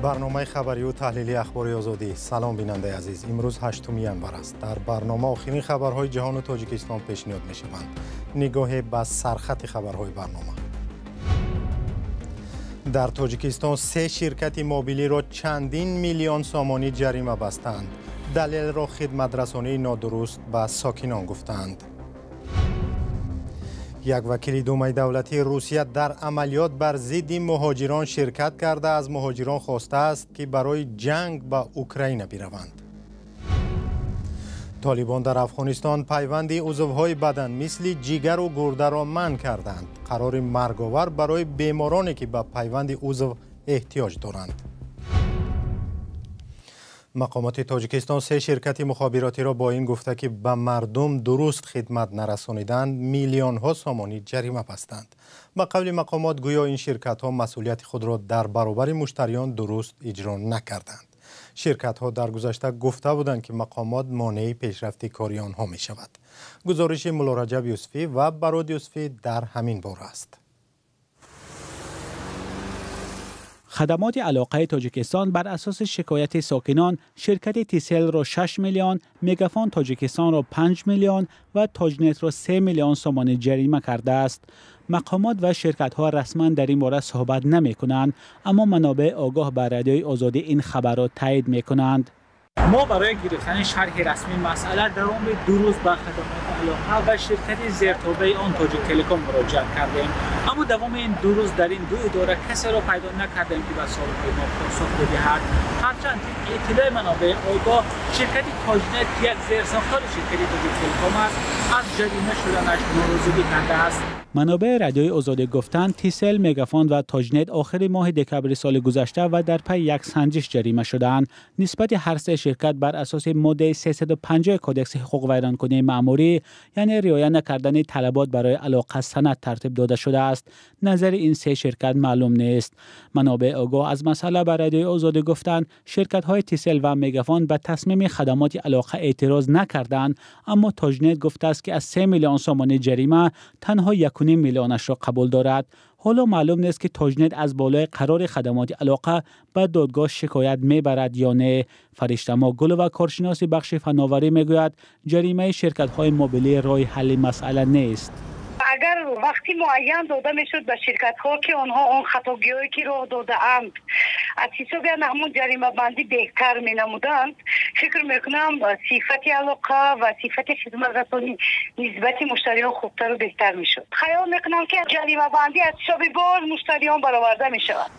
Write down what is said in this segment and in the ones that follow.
Барномаи хабарию таҳлилии Ахбори Озодӣ. Салом, бинандаи азиз. Имрӯз 8 январ аст. Дар барнома охирин хабарҳои ҷаҳону Тоҷикистон пешниҳод мешаванд. Нигоҳе ба сархати хабарҳои барнома. Дар Тоҷикистон се ширкати мобилиро чандин миллион сомонӣ ҷарима бастанд. Далелро хидматрасонии нодуруст ба сокинон гуфтаанд. Як вакили Думаи давлатии Русия дар амалиёт бар зидди муҳоҷирон ширкат карда, аз муҳоҷирон хостааст, ки барои ҷанг ба Украина бираванд. Толибон дар Афғонистон пайванди узвҳои бадан мисли ҷигару гурдаро манъ карданд. Қарори марговар барои бемороне, ки ба пайванди узв эҳтиёҷ доранд. Мақомоти Тоҷикистон се ширкати мухобиротиро бо ин гуфта, ки ба мардум дуруст хидмат нарасониданд, миллионҳо сомонӣ ҷарима бастанд. Ба қавли мақомот, гӯё ин ширкатҳо масъулияти худро дар баробари муштариён дуруст иҷро накарданд. Ширкатҳо дар гузашта гуфта буданд, ки мақомот монеи пешрафти кори онҳо мешавад. Гузориши Муллораҷаб Юсуфӣ ва Барод Юсуфӣ дар ҳамин бора аст. Хадамоти алоқаи Тоҷикистон бар асоси шикояти сокинон ширкати Тиселро 6 миллион, Мегафон Тоҷикистонро 5 миллион ва Тоҷнетро 3 миллион сомонӣ ҷарима кардааст. Мақомот ва ширкатҳо расман дар ин бора суҳбат намекунанд, аммо манобеи огоҳ ба Радиои Озодӣ ин хабарро таъйид мекунанд. Мо барои гирифтани шарҳи расмии масъала давоми 2 рӯз ба хадамоти алоқа ва ширкати зертобеи он Тоҷик Телеком муроҷиат кардем. Аммо давоми ин 2 рӯз дар ин ду идора касеро пайдо накардем, ки ба суолҳои мо посух бидиҳад. Ҳарчанд тибқи иттилои манобеи огоҳ, ширкати Тоҷнет, ки як зерсохтори ширкати Тоҷик Телеком аст, аз ҷарима шуданаш норозигӣ кардааст. Манобеи Радиои Озодӣ гуфтанд, Тисел, Мегафон ва Тоҷнет охири моҳи декабри соли гузашта ва дар пайи як санҷиш ҷарима шудаанд. Нисбати ҳар се ширкат бар асоси моддаи 350 Кодекси ҳуқуқвайронкунии маъмурӣ, яъне риоя накардани талабот барои алоқа, санад тартиб дода шудааст. Назари ин се ширкат маълум нест. Манобеи огоҳ аз масъала ба Радиои Озодӣ гуфтанд, ширкатҳои Тисел ва Мегафон ба тасмими хадамоти алоқа эътироз накарданд, аммо Тоҷнет гуфтааст, ки аз 3 миллион сомонӣ ҷарима танҳо 1.5 миллионашро қабул дорад. Ҳоло маълум нест, ки Тоҷнет аз болои қарори хадамоти алоқа ба додгоҳ шикоят мебарад ё не. Фаришта Могулова, коршиноси бахши фановарӣ, мегӯяд, ҷаримаи ширкатҳои мобилӣ роҳи ҳалли масъала нест. Агар вақти муайян дода мешуд ба ширкатҳо, ки онҳо он хатогиҳое, ки роҳ додаанд, аз ҳисоби ҳамон ҷаримабандӣ беҳтар менамуданд, фикр мекунам, сифати алоқа ва сифати хизматрасонӣ нисбати муштариён хубтару беҳтар мешуд. Хаёл мекунам, ки ҷаримабандӣ аз ҳисоби боз муштариён бароварда мешавад.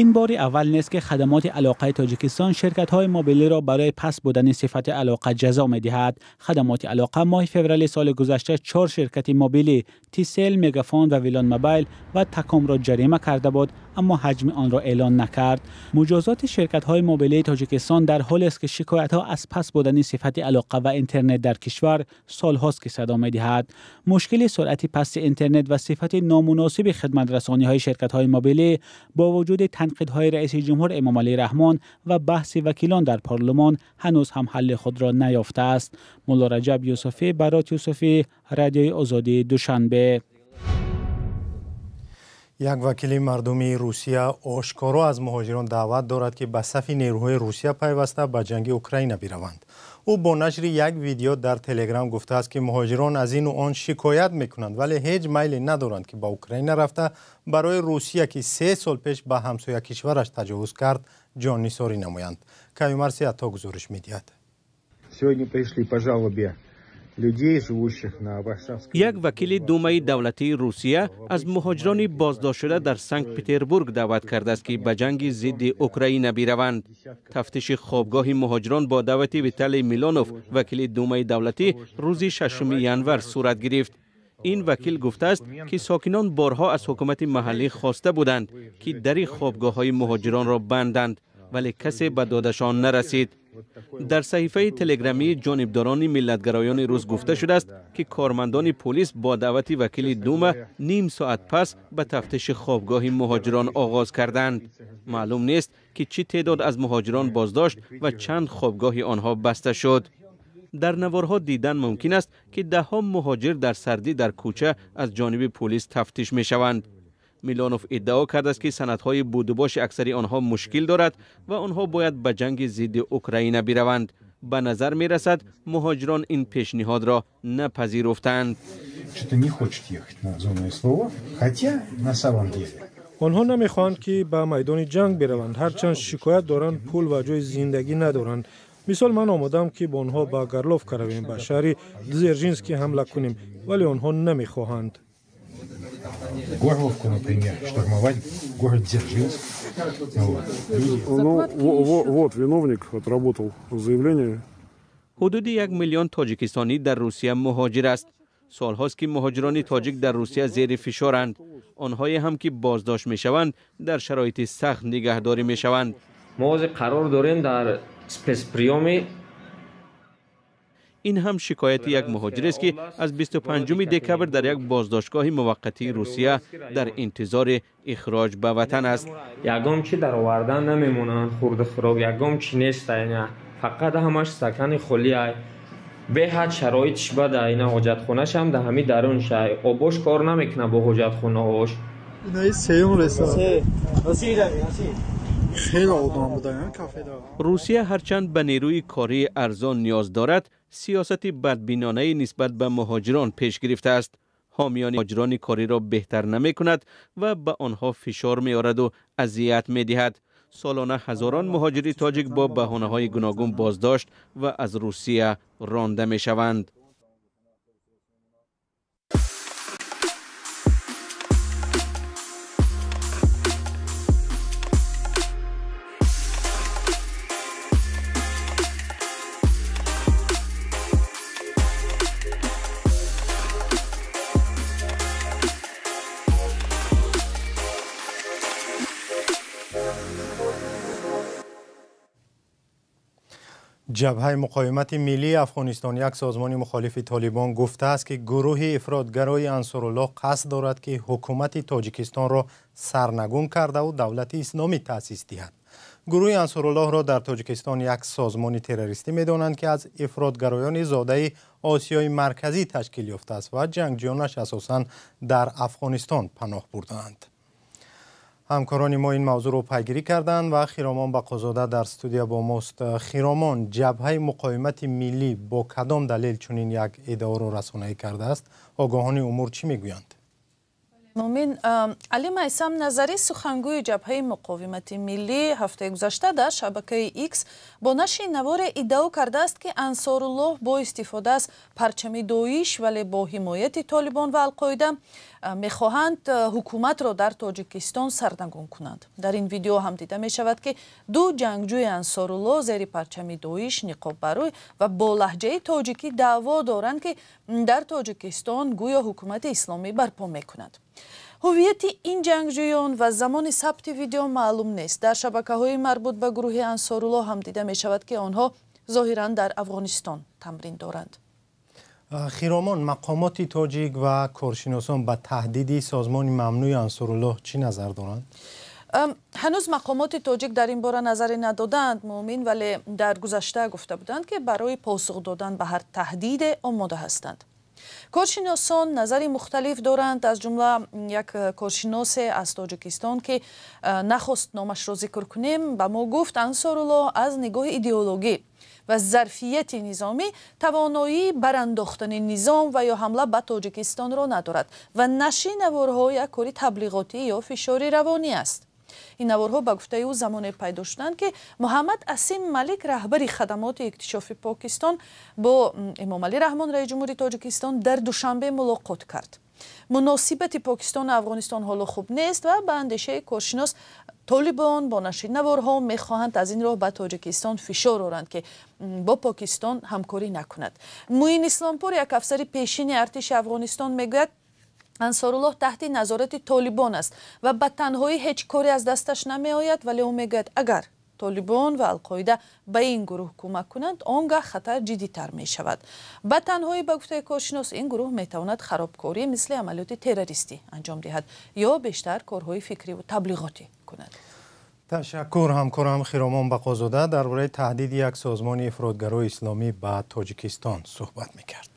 Ин бори аввал нест, ки хадамоти алоқаи Тоҷикистон ширкатҳои мобилиро барои паст будани сифати алоқа ҷазо медиҳад. Хадамоти алоқа моҳи феврали соли гузашта 4 ширкати мобилӣ Тисел, Мегафон ва Вилон Мобайл ва Такомро ҷарима карда буд, аммо ҳаҷми онро эълон накард. Муҷозоти ширкатҳои мобилии Тоҷикистон дар ҳолест, ки шикоятҳо аз паст будани сифати алоқа ва интернет дар кишвар солҳост, ки садо медиҳад. Мушкили суръати пасти интернет ва сифати номуносиби хидматрасониҳои ширкатҳои мобилӣ бо вуҷуди танқидҳои раиси ҷумҳур Эмомалӣ Раҳмон ва баҳси вакилон дар парлумон ҳанӯз ҳам ҳалли худро наёфтааст. Муллораҷаб Юсуфӣ, Барот Юсуфӣ, Радиои Озодӣ, Душанбе. Як вакили мардумии Русия ошкоро аз муҳоҷирон даъват дорад, ки ба сафи нерӯҳои Русия пайваста ба ҷанги Украина бираванд. Ӯ бо нашри як видео дар Телеграм гуфтааст, ки муҳоҷирон аз ину он шикоят мекунанд, вале ҳеҷ майле надоранд, ки ба Украина рафта барои Русия, ки 3 сол пеш ба ҳамсоя кишвараш таҷовуз кард, ҷоннисорӣ намоянд. Каюмарси Ато гузориш медиҳад. Сегодня пришли по жалобе людей, живущих на Варшавской. Як вакили Думаи давлатии Русия аз муҳоҷирони боздоштшуда дар Санкт-Петербург даъват кардааст, ки ба ҷанги зидди Украина бираванд. Тафтиши хобгоҳи муҳоҷирон бо даъвати Виталий Милонов, вакили Думаи давлатӣ, рӯзи 6 январ сурат гирифт. Ин вакил гуфтааст, ки сокинон борҳо аз ҳукумати маҳаллӣ хоста буданд, ки дари хобгоҳҳои муҳоҷиронро банданд, вале касе ба додашон нарасид. Дар саҳифаи телеграмии ҷонибдорони миллатгароёни рус гуфта шудааст, ки кормандони полис бо даъвати вакили Дума ним соат пас ба тафтиши хобгоҳи муҳоҷирон оғоз карданд. Маълум нест, ки чӣ теъдод аз муҳоҷирон боздошт ва чанд хобгоҳи онҳо баста шуд. Дар наворҳо дидан мумкин аст, ки даҳҳо муҳоҷир дар сардӣ дар кӯча аз ҷониби полис тафтиш мешаванд. Милонов иддао кардааст, ки санадҳои будубоши аксари онҳо мушкил дорад ва онҳо бояд ба ҷанги зидди Украина бираванд. Ба назар мерасад, муҳоҷирон ин пешниҳодро напазируфтанд. Онҳо намехоҳанд, ки ба майдони ҷанг бираванд, ҳарчанд шикоят доранд, пул ва ҷои зиндагӣ надоранд. Мисол, ман омодам, ки бо онҳо ба Горловка равем, ба шаҳри Дзержинский ҳамла кунем, вале онҳо намехоҳанд. Горловку, например, штурмовать город Дзержинск. Ну, вот виновник отработал заявление. Ҳудуди 1 миллион тоҷикистонӣ дар Русия муҳоҷир аст. Солҳост, ки муҳоҷирони тоҷик дар Русия зери фишоранд. Онҳое ҳам, ки боздошт мешаванд, дар шароити сахт нигаҳдорӣ мешаванд. Мо ҳозир қарор дорем дар спецприём и. Ин ҳам шикояти як муҳоҷирест, ки аз 25 декабр дар як боздоштгоҳи муваққатии Русия дар интизори ихроҷ ба ватан аст. Ягон чи даровардан намемонанд, хурду хӯрок ягон чи нест, фақат ҳамаш стакани холиай. Беҳад шароитш бада. Ина ҳоҷатхонашам да ҳами даруншай, обош кор намекунад бо ҳоҷатхонаҳош. Сеюм реса хеле одам будан кафеда. Русия ҳарчанд ба нерӯи кории арзон ниёз дорад, сиёсати бадбинонаи нисбат ба муҳоҷирон пеш гирифтааст. Ҳомиёни муҳоҷирони кориро беҳтар намекунад ва ба онҳо фишор меораду азият медиҳад. Солона ҳазорон муҳоҷири тоҷик бо баҳонаҳои гуногун боздошт ва аз Русия ронда мешаванд. Ҷабҳаи муқовимати миллии Афғонистон, як созмони мухолифи Толибон, гуфтааст, ки гурӯҳи ифротгарои Ансоруллоҳ қасд дорад, ки ҳукумати Тоҷикистонро сарнагун кардаву давлати исломӣ таъсис диҳад. Гурӯҳи Ансоруллоҳро дар Тоҷикистон як созмони террористӣ медонанд, ки аз ифротгароёни зодаи Осиёи Марказӣ ташкил ёфтааст ва ҷангҷиёнаш асосан дар Афғонистон паноҳ бурдаанд. Ҳамкорони мо ин мавзӯъро пайгирӣ карданд ва Хиромон Бақозода дар студия бо мост. Хиромон, Ҷабҳаи муқовимати миллӣ бо кадом далел чунин як иддаоро расонаӣ кардааст? Огоҳони умур чӣ мегӯянд? Мумин, Али Майсам Назарӣ, сухангӯи Ҷабҳаи муқовимати миллӣ, ҳафтаи гузашта дар шабакаи Икс бо нашри наворе иддао кардааст, ки Ансоруллоҳ бо истифода аз парчами Доиш, вале бо ҳимояти Толибон ва Алқоида мехоҳанд ҳукуматро дар Тоҷикистон сарнагун кунанд. Дар ин видео ҳам дида мешавад, ки ду ҷангҷӯи Ансоруллоҳ зери парчами Доиш, ниқоб бар рӯй ва бо лаҳҷаи тоҷикӣ даъво доранд, ки дар Тоҷикистон гӯё ҳукумати исломӣ барпо мекунанд. Ҳувияти ин ҷангҷӯён ва замони сабти видео маълум нест. Дар шабакаҳои марбут ба гурӯҳи Ансоруллоҳ ҳам дида мешавад, ки онҳо зоҳиран дар Афғонистон тамрин доранд. Хиромон, мақомоти тоҷик ва коршиносон ба таҳдиди созмони мамнӯи Ансоруллоҳ чӣ назар доранд? Ҳанӯз мақомоти тоҷик дар ин бора назаре надодаанд, Муъмин, вале дар гузашта гуфта буданд, ки барои посух додан ба ҳар таҳдиде омода ҳастанд. Коршиносон назари мухталиф доранд. Аз ҷумла як коршиносе аз Тоҷикистон, ки нахост номашро зикр кунем, ба мо гуфт, Ансоруллоҳ аз нигоҳи идеологӣ ва зарфияти низомӣ тавоноии барандохтани низом ва ё ҳамла ба Тоҷикистонро надорад ва нашри наворҳо як кори таблиғотӣ ё фишори равонӣ аст. Ин наворҳо, ба гуфтаи ӯ, замоне пайдо шуданд, ки Муҳаммад Асим Малик, раҳбари хадамоти иктишофи Покистон, бо Эмомалӣ Раҳмон, раиси ҷумҳури Тоҷикистон, дар Душанбе мулоқот кард. Муносибати Покистону Афғонистон ҳоло хуб нест ва ба андешаи коршинос, Толибон бо нашри наворҳо мехоҳанд аз ин роҳ ба Тоҷикистон фишор оранд, ки бо Покистон ҳамкорӣ накунад. Муин Исломпур, як афсари пешини артиши Афғонистон, мегӯяд, Ансоруллоҳ таҳти назорати Толибон аст ва ба танҳоӣ ҳеҷ коре аз дасташ намеояд, вале ӯ мегӯяд, агар Толибон ва Алқоида ба ин гурӯҳ кӯмак кунанд, он гаҳ хатар ҷиддитар мешавад. Ба танҳоӣ, ба гуфтаи коршинос, ин гурӯҳ метавонад харобкорӣ мисли амалиёти террористӣ анҷом диҳад ё бештар корҳои фикриву таблиғотӣ кунад. Ташаккур. Ҳамкорам Хиромон Бақозода дар бораи таҳдиди як созмони ифротгарои исломӣ ба Тоҷикистон суҳбат мекард.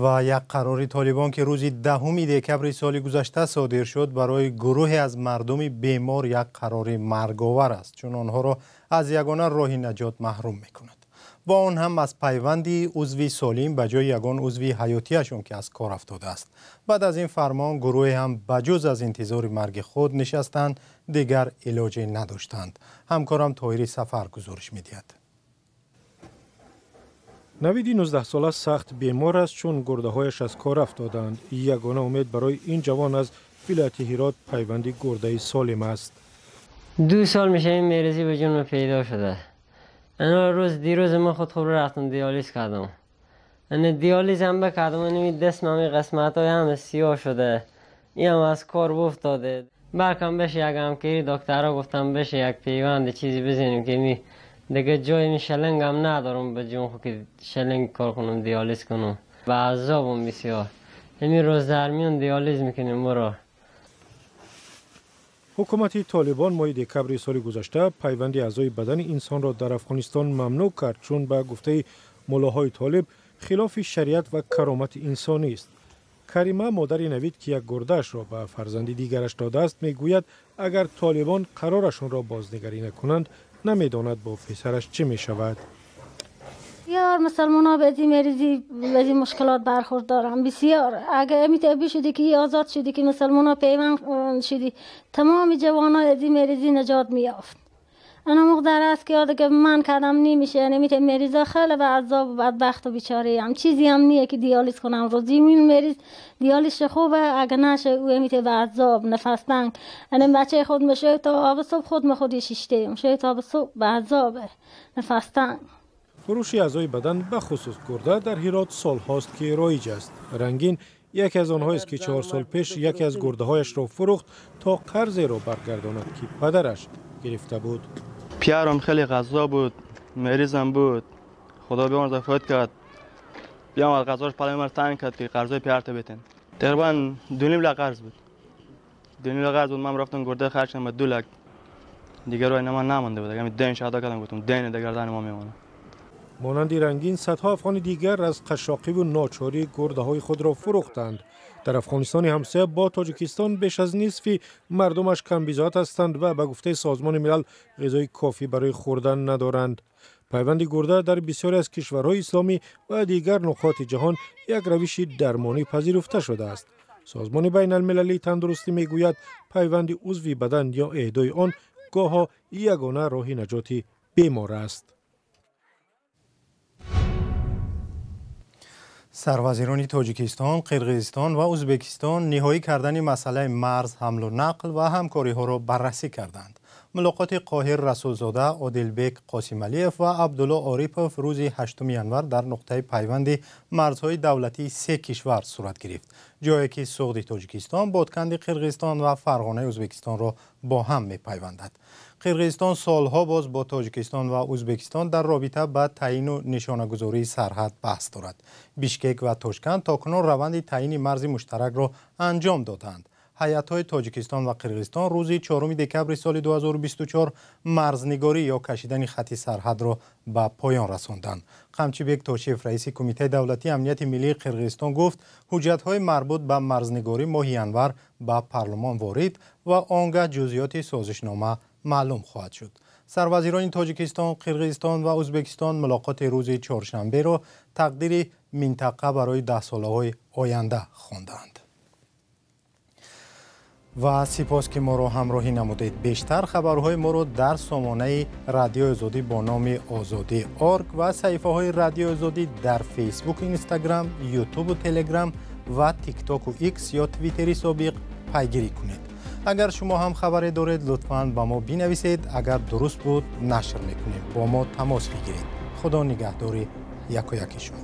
Ва як қарори Толибон, ки рӯзи 10 декабри соли гузашта содир шуд, барои гурӯҳе аз мардуми бемор як қарори марговар аст, чун онҳоро аз ягона роҳи наҷот маҳрум мекунад. Ва он ҳам аз пайванди узви солим ба ҷои ягон узви ҳаётияшон, ки аз кор афтодааст. Баъд аз ин фармон гурӯҳе ҳам ба ҷуз аз интизори марги худ нишастанд, дигар илоҷе надоштанд. Ҳамкорам Тоҳири Сафар гузориш медиҳад. Навиди 19-сола сахт бемор аст, чун гурдаҳояш аз кор афтоданд. Ягона умед барои ин ҷавон аз вилояти Ҳирот пайванди гурдаи солим аст. 2 сол меша ин мерезӣ ба ҷонам пайдо шуда. انا روز دیروز من خود خود رفتم دیالیز کردم. انا دیالیز هم بکردم، این دست من قسمت های هم سیاه شده، این هم از کار افتاده. برکم بشه یک همکاری دکترها گفتم بشه یک پیوند چیزی بزنیم که می دیگه جای می شلنگ هم ندارم به جون خود که شلنگ کار کنم دیالیز کنم. به عذابم بسیار. همین روز در میون دیالیز میکنیم برو. Ҳукумати Толибон моҳи декабри соли гузашта пайванди аъзои бадани инсонро дар Афғонистон мамнӯъ кард, чун ба гуфтаи муллоҳои толиб хилофи шариат ва каромати инсонӣ аст. Карима, модари Навид, ки як гурдаашро ба фарзанди дигараш додааст, мегӯяд агар толибон қарорашонро бознигарӣ накунанд, намедонад бо писараш чӣ мешавад. بسیار مسلمان ها به این مریضی به این مشکلات برخورد دارن. بسیار اگه امیت شدی که آزاد شدی که مسلمان ها پیوند شدی، تمام جوان ها از این مریضی نجات میافت. انا مقدر است که یاد که من کردم نمیشه، یعنی میت مریضا خیلی به عذاب و بدبخت و بیچاره هم چیزی هم نیه که دیالیز کنم. روزی این مریض دیالیز خوبه، اگه نشه او میت به عذاب نفس تنگ. یعنی بچه خود میشه تا آب صبح خود خودی شیشته میشه تا آب صبح به عذاب نفس تنگ. فروش اعضای بدن به خصوص گرده در هرات سالهاست که رایج است. رنگین یکی از آنهایی است که 4 سال پیش یکی از گرده‌هایش را فروخت تا قرضی را برگرداند که پدرش گرفته بود. پیارم خیلی غذا بود، مریضم بود، خدا بیامرز فوت کرد. بیامد غذاش پلای مرا تنگ کرد که قرضای پیارت بتن. تقریبا 2.5 لک قرض بود. 2.5 لک قرض بود. من رفتم گرده خرج کردم 2 لک. دیگر راه من نمانده بود. همین دین ادا کردم، گفتم دین در گردن ما میمونه. مانند رنگین صدها افغان دیگر از قشاقی و ناچاری گرده‌های خود را فروختند. در افغانستان همسایه با تاجیکستان بیش از نصف مردمش کم‌بضاعت هستند و به گفته سازمان ملل غذای کافی برای خوردن ندارند. پیوند گرده در بسیاری از کشورهای اسلامی و دیگر نقاط جهان یک روش درمانی پذیرفته شده است. سازمان بین المللی تندرستی میگوید پیوند عضو بدن یا اهدای آن گاهی یگانه راه نجات بیمار است. Сарвазирони Тоҷикистон, Қирғизистон ва Ӯзбекистон ниҳоӣ кардани масъалаи марз, ҳамлу нақл ва ҳамкориҳоро баррасӣ карданд. Мулоқоти Қоҳир Расулзода, Одилбек Қосималиев ва Абдулло Орипов рӯзи 8 январ дар нуқтаи пайванди марзҳои давлатии се кишвар сурат гирифт, ҷое ки Суғди Тоҷикистон, Бодканди Қирғизистон ва Фарғонаи Ӯзбекистонро бо ҳам мепайвандад. Қирғизистон солҳо боз бо Тоҷикистон ва Ӯзбекистон дар робита ба таъину нишонагузории сарҳад баҳс дорад. Бишкек ва Тошканд то кунун раванди таъини марзи муштаракро анҷом доданд. Ҳайатҳои Тоҷикистон ва Қирғизистон рӯзи 4 декабри соли 2024 марзнигорӣ ё кашидани хати сарҳадро ба поён расонданд. Қамчибек Тошиев, раиси Кумитаи давлатии амнияти миллии Қирғизистон, гуфт ҳуҷҷатҳои марбут ба марзнигорӣ моҳи январ ба парлумон ворид ва он гаҳ ҷузъиёти созишнома маълум хоҳад шуд. Сарвазирони Тоҷикистон, Қирғизистон ва Ӯзбекистон мулоқоти рӯзи чоршанберо тақдири минтақа барои даҳсолаҳои оянда хонданд. Ва сипос ки моро ҳамроҳӣ намудед. Бештар хабарҳои моро дар сомонаи Радиои Озодӣ бо номи Озодӣ орг ва саҳифаҳои Радиои Озодӣ дар Фейсбук, Инстаграм, Ютубу Телеграм ва Тиктоку Икс ё Твиттери собиқ пайгирӣ кунед. Агар шумо ҳам хабаре доред, лутфан ба мо бинависед. Агар дуруст буд, нашр мекунем. Бо мо тамос бигиред. Худо нигаҳдори яку яки шумо.